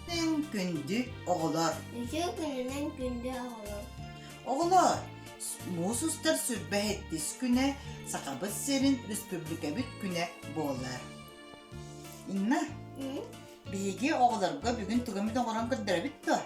Күндү оҕолор. Үтүө күнүнэн күндү оҕолор. Оҕолор, муус устар сүрбэһиттис күнэ Сахабыт сирин республикабыт күнэ буолар. Инна, биһиги оҕолорго бүгүн тугу эмит оҥорон көрдөрөбүт дуо?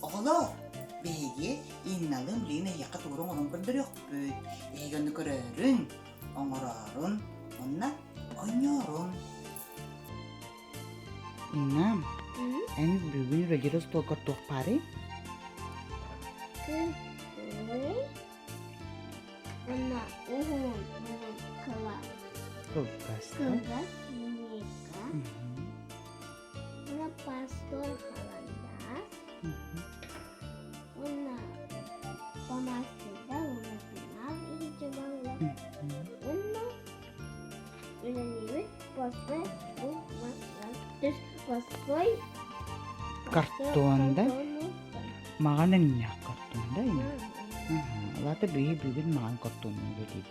Оҕолор, биһиги Инналыын билигин эһиэхэ тугу оҥорон көрдөрүөхпүт. Эһиги ону көрөөрүн, оҥороорун, уонна оонньоорун. Инна, эн бүгүн үлэлиир остуолгар туох баарый? Кыһый уонна уһун уһун кыла Кылгас да? кылгас линейка уонна пастор халандаас уонна фломастердар уонна пенал иһитэ баллар уонна үлэлиибит постой постой Картон да? Маҕан өҥнөөх картон да Улаата биһи бүгүн маҕан картонун үлэлиибит.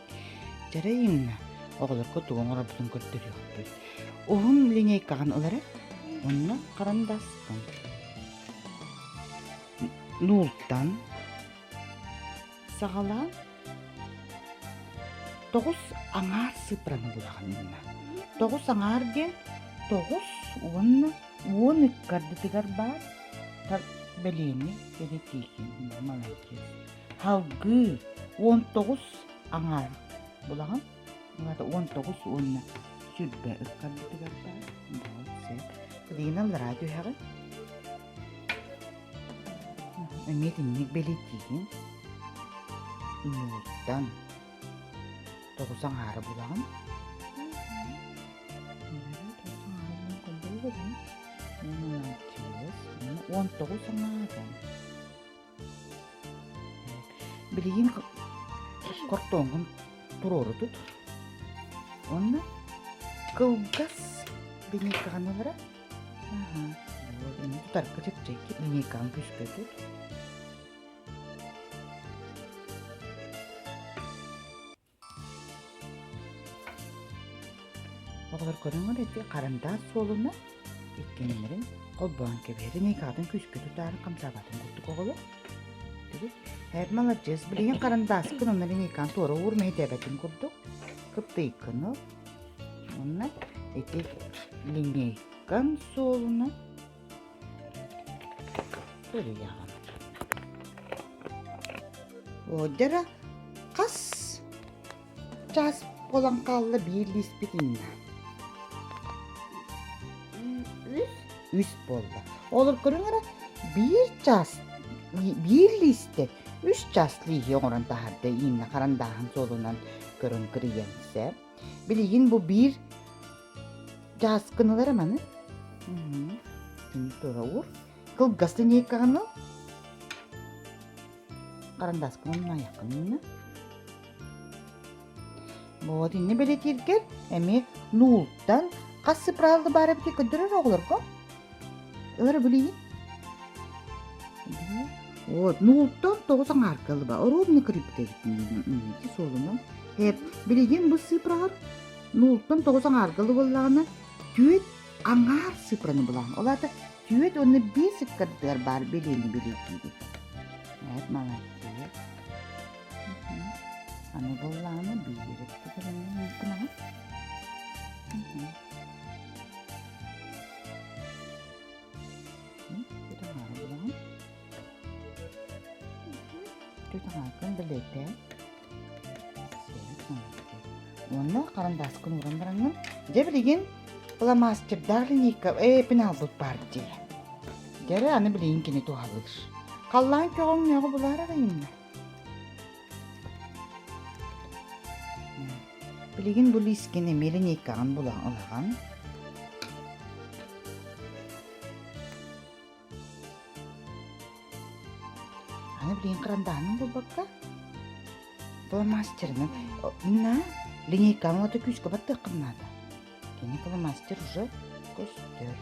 Дьэрэ Инна, оҕолорго тугу оҥорорбутун көрдөрүөхпүт. Уһун линейкаҕын ылара, онно харандаскын. Нуултан Саҕалаан тоҕус аҥаар сыыппараны булаҕын инна. Тоҕус аҥаар диэн тоҕус уонна уон ыккардытыгар баар бэлиэни бэлиэтиигин. Маладьыас. Салгыы 19 аҥаар булаҕын. Аата 19 уонна 20 ыккардытыгар баар. Вот сөп. Билигин аллараа түһэҕин. Эмиэ итинник бэлиэтиигин. Ньууттан тоҕус аҥаары булаҕын. 19 аҥаара. Билигин кортоҥҥун туруору тут. Уонна кылгас линейкаҕын ылара. Аһа. Тутарга чэпчэки линейкаҕын күүскэ тут. Оҕолор көрүҥ эрэ ити харандаас суолуна иккиэннэрин холбоон кэбиһэр. Линейкаҕытын күүскэ тутаары хамсаабатын курдук оҕолор. Эр маладьыас, билигин харандааскын онно линейкаҕын туора уур мэһэйдээбэтин курдук. Кыптыйкын ыл. Уонна ити линейкаҥ суолуна суруйаҕын. Одера хас чаас буолан хаалла биир лииспит инна? Үс. Үс буолла. Олор көрүҥ эрэ биир чаас биир лиистэ үс чаас лииһи оҥорон таһаарда Инна харандааһын суолунан көрөн кырыйан сөп. Билигин бу биир чааскын ылар маны. Тура уур. Кылгас линейкаҕын ыл. Харандааскын умнаайаххын инна. Вот инни бэлэтииргэр эмиэ нуултан хас сыпраалды баар эбитий көрдөрөр оҕолорго. Ылар билигин. Вот, нуултан тоҕус аҥаарга ылыба. Ровно кырыйбыт эбит ити суолунан. Эп, билигин бу сыпраҕар нуултан тоҕус аҥаарга ылыбыллаҕына түөт аҥаар сыпраны булаан. Ол аата түөт уонна биэс ыккардыгар баар бэлиэни бэлиэтиибит. Эп, молодец. Аны буоллаҕына биир гынаҕын. Түт аҥааргын бэлиэтээ. Уонна харандааскын ууран бараҥҥын, дьэ билигин фломастердаах линейка ээ пеналбыт баар дии. Дьэ эрэ аны билигин кини туһалыыр. Халлаан көҕүҥнээҕи булаар эрэ иннэ. Билигин бу лиискин эмиэ линейкаҕын булан ылаҕын. Аны билигин кырандааһынан булбакка, фломастерынан на линейкаҕын ылата күүскэ баттыаххын наада. Кини фломастер уже көстөр.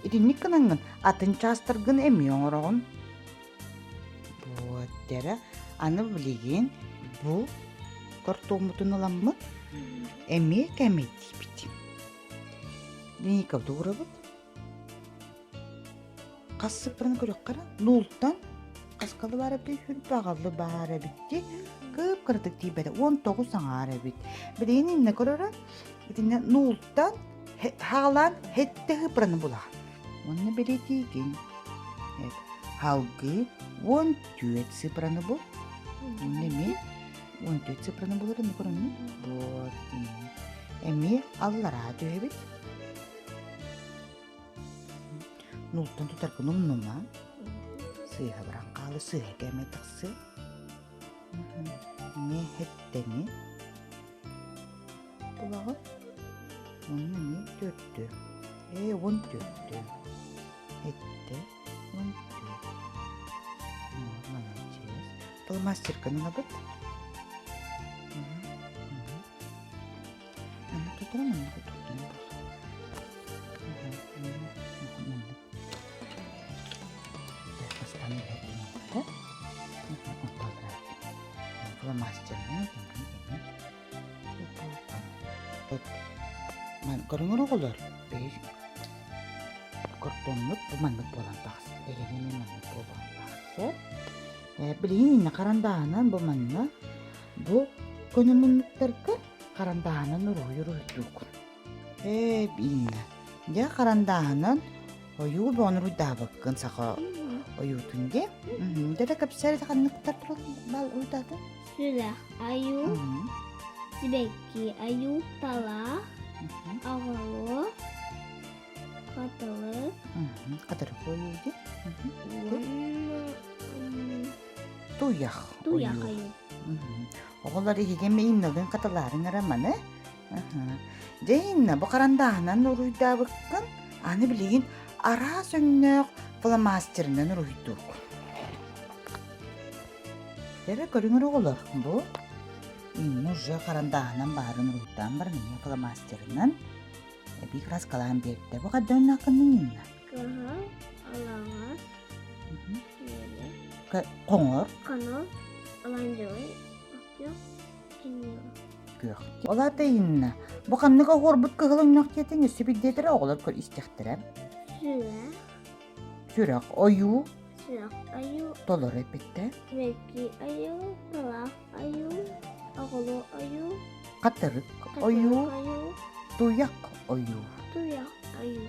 Итинник гынаҥҥын атын чаастаргын эмиэ оҥороҕун. Вот дьэрэ, аны билигин Бу картоммутун ыламмыт эмиэ кэмэйдиибит. Линейкабыт уурабыт. Хас сыппыраны көрүөххэ эрэ нуултан хаскалы баар эбит сүрбэҕалы баар эбит дии кып-кыратык тиийбэтэ 19 аҥаар эбит. Билигин иннэ көрөрө итиннэ нуултан хаалаан хэттэ сыппыраны булаҕын. Уонна бэлиэтиигин. Халгыы 14 цифраны бул. Уонна эмиэ 14 цифраны булар эмиэ көрөҥҥүн. Вот эмиэ аллараа түһэбит. Нуултан тутаргын умнума. Сыыһа баран хаалы, сыыһа кээмэй тахсыы. Эмиэ хэттэни булаҕын. Уонна эмиэ төрдү. Ээ, 14-тү. Эттэ, 14. Молодец. Фломастерканы ылабыт. Аны тутуран манна тутуктун Көрүҥэр оҕолор кортоммут бу маннык буолан тахсар. Эһиги эмиэ маннык буолуон тахсар. Билигин иннэ харандааһынан бу манна бу көнө муннуктарга Харандааһынан уруһуй уруһуйдуугун. Ээ, Инна, дьэ харандааһынан ойуу бөҕөнү уруйдаабыккын саха ойуутун дии. Дьэ да кэпсээр ханныктар турал уруйдаатын? Сүрэх айуу, сибэкки айуу, талах, оҕоло, хатылык. Хатырык ойуу дии. Уонна Туйах Туйах айуу. Оҕолор иһигэ Инналыын хатылаарыҥ эрэ маны. Дьэ Инна, бу харандааһынан уруйдаабыккын, аны билигин араас өҥнөөх фломастерынан уруйдуугун. Эрэ көрүҥэр оҕолор, бу Инна уже харандааһынан баарын уруйдаан баран эмиэ фломастерынан эбии краскалаан биэрдэ. Бу хайдах өҥнөөххүнүй Инна? Кыһыл, алаҥас, Хоҥор. Хонор, оранжевый, күөх, киниэхэ. Күөх. Ол аата Инна, бу ханнык оһуорбут кыһыл өҥнөөх диэтиҥ өссө билдиэтэрэ оҕолор көр истэхтэрэ. Сүрэх. Сүрэх ойуу. Сүрэх ойуу. Толору эппиттэ. Мэки ойуу, талах ойуу, оҕолу ойуу. Хатырык ойуу. Туйах ойуу. Туйах ойуу.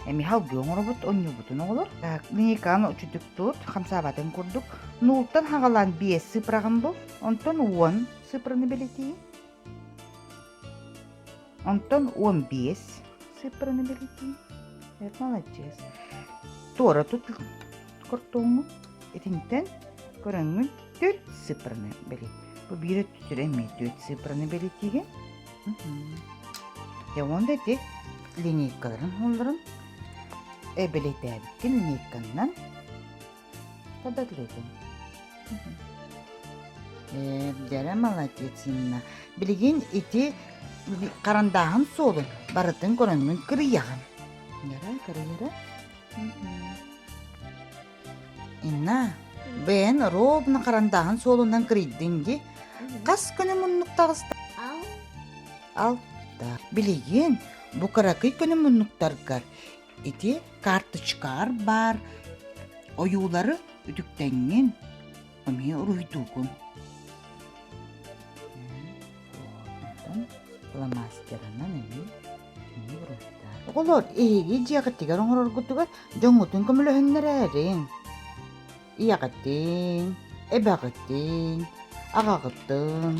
Эми халгыы оҥоробут, онньуубутун оҕолор. Так, линейканы учутук тут, хамсаабатын курдук. Нуултан хаҕалаан биэс сыпраҕын бул, онтон 10 сыпраны бэлэтии. Онтон 15 сыпраны бэлэтии. Это молодец. Туора тут кортуоҥҥун. Итинтэн көрөҥҥүн төрт цифраны бэлит. Бу биир өттүтүр эмиэ төрт цифраны бэлитиигин. Дьэ уонна ити линейкаларын холлорун эбэлитээбиккин линейканнан тадатлыгын. Ээ, дьэрэ молодец Инна. Билигин ити харандааһын суолун барытын көрөҥҥүн кырыйаҕын. Дьэрэ, кырыйара. Инна, бэйэн ровно харандааһын суолунан кырыйдыҥ дии. Хас күнү муннук таҕыста? Ал. Алта. Билигин бу кыракый күнү муннуктаргар ити карточкаар баар ойуулары үтүктэҥҥин эмиэ уруһуйдуугун. Онтон фломастерынан эмиэ Оҕолор, эһиги дьиэҕитигэр оҥороргутугар дьоҥҥутун көмөлөһүннэрээриҥ. Ийэҕитин, эбэҕитин, аҕаҕытын,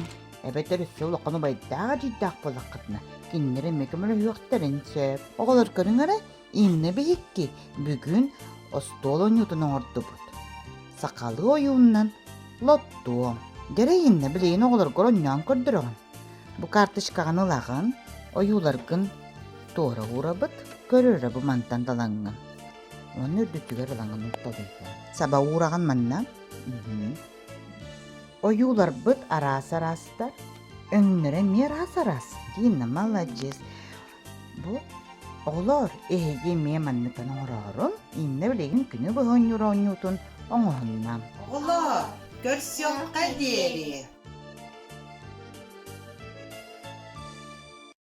эбэтэр өссө улахан убайдаах эдьиийдээх буоллаххытына, кинилэр эмиэ көмөлөһүөхтэрин сөп. Оҕолор көрүҥ эрэ, Инна биһикки бүгүн остуол оонньуутун оҥордубут. Сахалыы ойууннан лоттуом. Дьэрэ Инна билигин оҕолоргор оонньоон көрдөрөҕүн. Бу карточкаҕын ылаҕын, ойууларгын туора уурабыт, көрөрө бу мантан далаҥҥын. Уонна үрдүтүгэр ылаҥын укталыыгын. Саба уураҕын манна. Ойууларбыт араас-араастар, өҥнөрө эмиэ араас-араас. Дина, маладьыас. Бу оҕолоор, эһиги эмиэ манныканы оҥороорун, иннэ билигин күнү быһа оонньуур оонньуутун оҥоһунна. Оҕолоор, көрсүөххэ диэри.